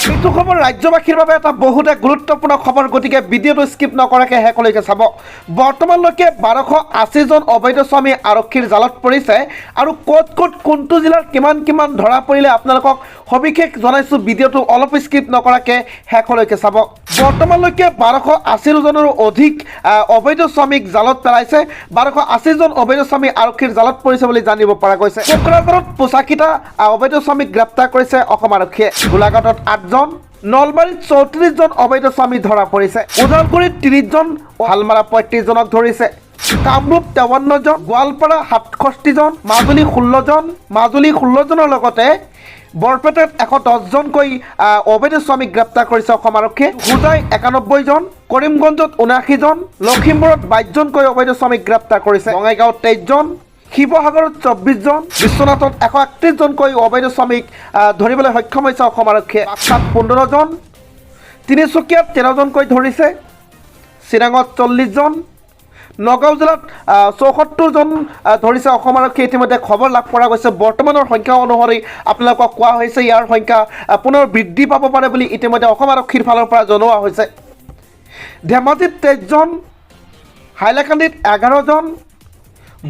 এইটো খবৰ ৰাজ্যবাসীৰ বাবে এটা বহুতে গুৰুত্বপূৰ্ণ খবৰ, গতিকে ভিডিঅ'টো স্কিপ নকৰাকৈ শেষলৈকে চাব। বৰ্তমানলৈকে 1280জন অবৈধ স্বামী আৰক্ষীৰ জালত পৰিছে আৰু ক'ত ক'ত, কোনটো জিলাৰ কিমান কিমান ধৰা পৰিলে, আপোনালোকক সবিশেষ জনাইছোঁ। ভিডিঅ'টো অলপ স্কিপ নকৰাকৈ শেষলৈকে চাব। বৰ্তমানলৈকে 1280জনৰো অধিক অবৈধ স্বামীক জালত পেলাইছে। 1280জন অবৈধ স্বামী আৰক্ষীৰ জালত পৰিছে বুলি জানিব পৰা গৈছে। কোকৰাঝাৰত 85টা অবৈধ স্বামীক গ্ৰেপ্তাৰ কৰিছে অসম আৰক্ষীয়ে। গোলাঘাটত আঠজন, নলবাৰীত 34জন অবৈধ স্বামী ধৰা পৰিছে। ওদালগুৰিত 30জন, শালমাৰা 35জনক ধৰিছে। কামৰূপ 53জন, গোৱালপাৰা 67জন, মাজুলী 16জন। মাজুলী 16জনৰ লগতে বৰপেটাত 110জনকৈ অবৈধ স্বামীক গ্ৰেপ্তাৰ কৰিছে অসম আৰক্ষীয়ে। হোজাই 91জন, কৰিমগঞ্জত 79জন, লখিমপুৰত 22জনকৈ অবৈধ স্বামীক গ্ৰেপ্তাৰ কৰিছে। বঙাইগাঁৱত 23জন, শিৱসাগৰত 24জন, বিশ্বনাথত 131জনকৈ অবৈধ স্বামীক ধৰিবলৈ সক্ষম হৈছে অসম আৰক্ষীয়ে। বাক্সাত 15জন, তিনিচুকীয়াত 13জনকৈ ধৰিছে। চিৰাঙত 40জন, নগাঁও জিলাত 74জন ধৰিছে অসম আৰক্ষীয়ে। ইতিমধ্যে খবৰ লাভ কৰা গৈছে। বৰ্তমানৰ সংখ্যা অনুসৰি আপোনালোকক কোৱা হৈছে, ইয়াৰ সংখ্যা পুনৰ বৃদ্ধি পাব পাৰে বুলি ইতিমধ্যে অসম আৰক্ষীৰ ফালৰ পৰা জনোৱা হৈছে। ধেমাজিত 23জন, হাইলাকান্দিত 11জন,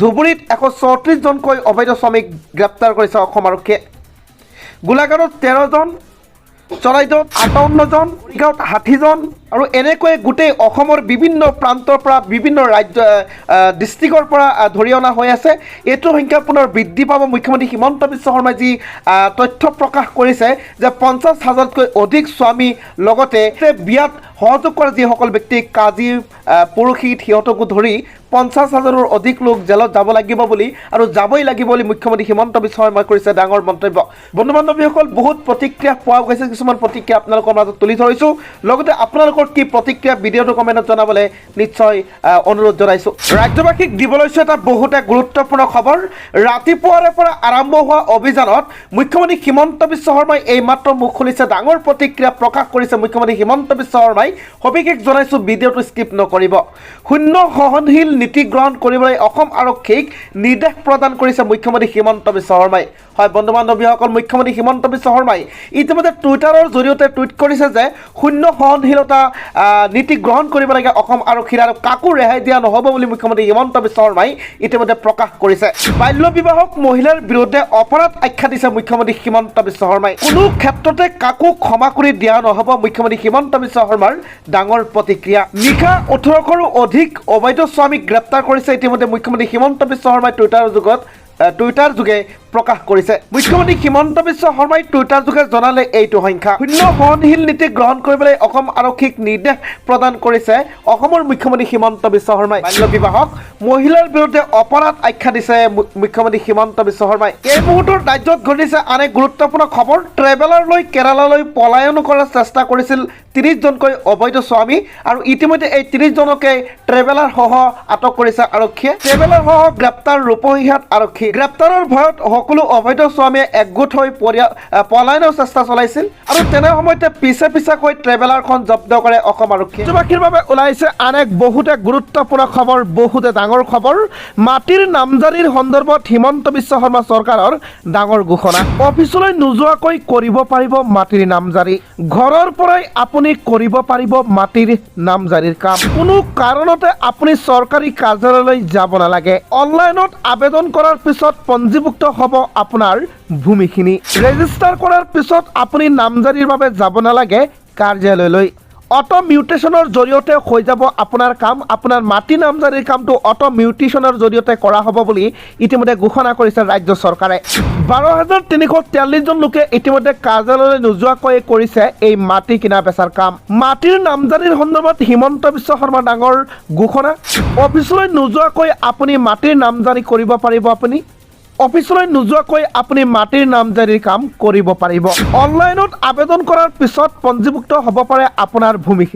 ধুবুৰীত 134জনকৈ অবৈধ শ্ৰমিক গ্ৰেপ্তাৰ কৰিছে অসম আৰক্ষীয়ে। গোলাঘাটত 13জন, চৰাইদেউত 58জন, মৰিগাঁৱত 60জন আৰু এনেকৈয়ে গোটেই অসমৰ বিভিন্ন প্ৰান্তৰ পৰা, বিভিন্ন ৰাজ্য, ডিষ্ট্ৰিক্টৰ পৰা ধৰি অনা হৈ আছে। এইটো সংখ্যা পুনৰ বৃদ্ধি পাব। মুখ্যমন্ত্ৰী হিমন্ত বিশ্ব শৰ্মাই যি তথ্য প্ৰকাশ কৰিছে যে 50 হাজাৰতকৈ অধিক স্বামী, লগতে বিয়াত সহযোগ কৰা যিসকল ব্যক্তি, কাজী, পুৰোহিত, সিহঁতকো ধৰি 50 হাজাৰৰো অধিক লোক জেলত যাব লাগিব বুলি আৰু যাবই লাগিব বুলি মুখ্যমন্ত্ৰী হিমন্ত বিশ্ব শৰ্মাই কৰিছে ডাঙৰ মন্তব্য। বন্ধু বান্ধৱীসকল, বহুত প্ৰতিক্ৰিয়া পোৱা গৈছে। কিছুমান প্ৰতিক্ৰিয়া আপোনালোকৰ মাজত তুলি ধৰিছোঁ। লগতে আপোনালোকৰ কি প্ৰতিক্ৰিয়া, ভিডিঅ'টো কমেণ্টত জনাবলৈ নিশ্চয় অনুৰোধ জনাইছোঁ। ৰাজ্যবাসীক দিব লৈছোঁ এটা বহুতে গুৰুত্বপূৰ্ণ খবৰ। ৰাতিপুৱাৰে পৰা আৰম্ভ হোৱা অভিযানত মুখ্যমন্ত্ৰী হিমন্ত বিশ্ব শৰ্মাই এইমাত্ৰ মুখ খুলিছে। ডাঙৰ প্ৰতিক্ৰিয়া প্ৰকাশ কৰিছে মুখ্যমন্ত্ৰী হিমন্ত বিশ্ব শৰ্মাই। সবিশেষ জনাইছোঁ, ভিডিঅ'টো স্কিপ নকৰিব। শূন্য সহনশীল নীতি গ্ৰহণ কৰিবলৈ অসম আৰক্ষীক নিৰ্দেশ প্ৰদান কৰিছে মুখ্যমন্ত্ৰী হিমন্ত বিশ্ব শৰ্মাই। হয় বন্ধু বান্ধৱীসকল, মুখ্যমন্ত্ৰী হিমন্ত বিশ্ব শৰ্মাই ইতিমধ্যে টুইটাৰৰ জৰিয়তে টুইট কৰিছে যে শূন্য সহনশীলতা নীতি গ্ৰহণ কৰিব লাগে অসম আৰক্ষীৰ আৰু কাকো ৰেহাই দিয়া নহ'ব বুলি মুখ্যমন্ত্ৰী হিমন্ত বিশ্ব শৰ্মাই ইতিমধ্যে প্ৰকাশ কৰিছে। বাল্য বিবাহক মহিলাৰ বিৰুদ্ধে অপৰাধ আখ্যা দিছে মুখ্যমন্ত্ৰী হিমন্ত বিশ্ব শৰ্মাই। কোনো ক্ষেত্ৰতে কাকো ক্ষমা কৰি দিয়া নহ'ব, মুখ্যমন্ত্ৰী হিমন্ত বিশ্ব শৰ্মাৰ ডাঙৰ প্ৰতিক্ৰিয়া। নিশা 1800ৰো অধিক অবৈধ স্বামীক গ্ৰেপ্তাৰ কৰিছে ইতিমধ্যে মুখ্যমন্ত্ৰী হিমন্ত বিশ্ব শৰ্মাই টুইটাৰ যোগে প্ৰকাশ কৰিছে। মুখ্যমন্ত্ৰী হিমন্ত বিশ্ব শৰ্মাই টুইটাৰ যোগে জনালে এইটো সংখ্যা। শূন্য সহনশীল নীতি গ্ৰহণ কৰিবলৈ অসম আৰক্ষীক নিৰ্দেশ প্ৰদান কৰিছে অসমৰ মুখ্যমন্ত্ৰী হিমন্ত বিশ্ব শৰ্মাই। বাল্য বিবাহক মহিলাৰ বিৰুদ্ধে অপৰাধ আখ্যা দিছে মুখ্যমন্ত্ৰী হিমন্ত বিশ্ব শৰ্মাই। এই মুহূৰ্তত ৰাজ্যত ঘটিছে আন এক গুৰুত্বপূৰ্ণ খবৰ। ট্ৰেভেলাৰ লৈ কেৰালালৈ পলায়ন কৰাৰ চেষ্টা কৰিছিল 30জনকৈ অবৈধ স্বামী আৰু ইতিমধ্যে এই 30জনকে ট্ৰেভেলাৰসহ আটক কৰিছে আৰক্ষীয়ে। ট্ৰেভেলাৰসহ গ্ৰেপ্তাৰ ৰূপহীহাট আৰক্ষী। গ্ৰেপ্তাৰৰ ভয়ত সকলো অবৈধ স্বামীয়ে একগোট হৈ পলায়নৰ চেষ্টা চলাইছিল আৰু তেনে সময়তে পিছে পিছেকৈ ট্ৰেভেলাৰখন জব্দ কৰে অসম আৰক্ষীয়ে। ৰাজ্যবাসীৰ বাবে ওলাইছে আন এক বহুতে গুৰুত্বপূৰ্ণ খবৰ, বহুতে ডাঙৰ খবৰ। মাটিৰ নামজাৰিৰ সন্দৰ্ভত হিমন্ত বিশ্ব শৰ্মা চৰকাৰৰ ডাঙৰ ঘোষণা। অফিচলৈ নোযোৱাকৈ কৰিব পাৰিব মাটিৰ নামজাৰি। ঘৰৰ পৰাই আপুনি কৰিব পাৰিব মাটিৰ নামজাৰিৰ কাম। কোনো কাৰণতে আপুনি চৰকাৰী কাৰ্যালয়লৈ যাব নালাগে। অনলাইনত আবেদন কৰাৰ পিছত পঞ্জীভুক্ত হ'ব আপোনাৰ ভূমিখিনি। ৰেজিষ্টাৰ কৰাৰ পিছত আপুনি নামজাৰিৰ বাবে যাব নালাগে কাৰ্যালয়লৈ। অট' মিউটেশ্যনৰ জৰিয়তে হৈ যাব আপোনাৰ কাম। আপোনাৰ মাটি নামজাৰিৰ কামটো অট' মিউটেশ্যনৰ জৰিয়তে কৰা হ'ব বুলি ইতিমধ্যে ঘোষণা কৰিছে ৰাজ্য চৰকাৰে। 12,343জন লোকে ইতিমধ্যে কাৰ্যালয়লৈ নোযোৱাকৈ কৰিছে এই মাটি কিনা বেচাৰ কাম। মাটিৰ নামজাৰিৰ সন্দৰ্ভত হিমন্ত বিশ্ব শৰ্মাৰ ডাঙৰ ঘোষণা। অফিচলৈ নোযোৱাকৈ আপুনি মাটিৰ নামজাৰি কৰিব পাৰিব। আপুনি অফিচলৈ নোযোৱাকৈ আপুনি মাটিৰ নামজাৰিৰ কাম কৰিব পাৰিব। অনলাইনত আবেদন কৰাৰ পিছত পঞ্জীভুক্ত হ'ব পাৰে আপোনাৰ ভূমিখিনি।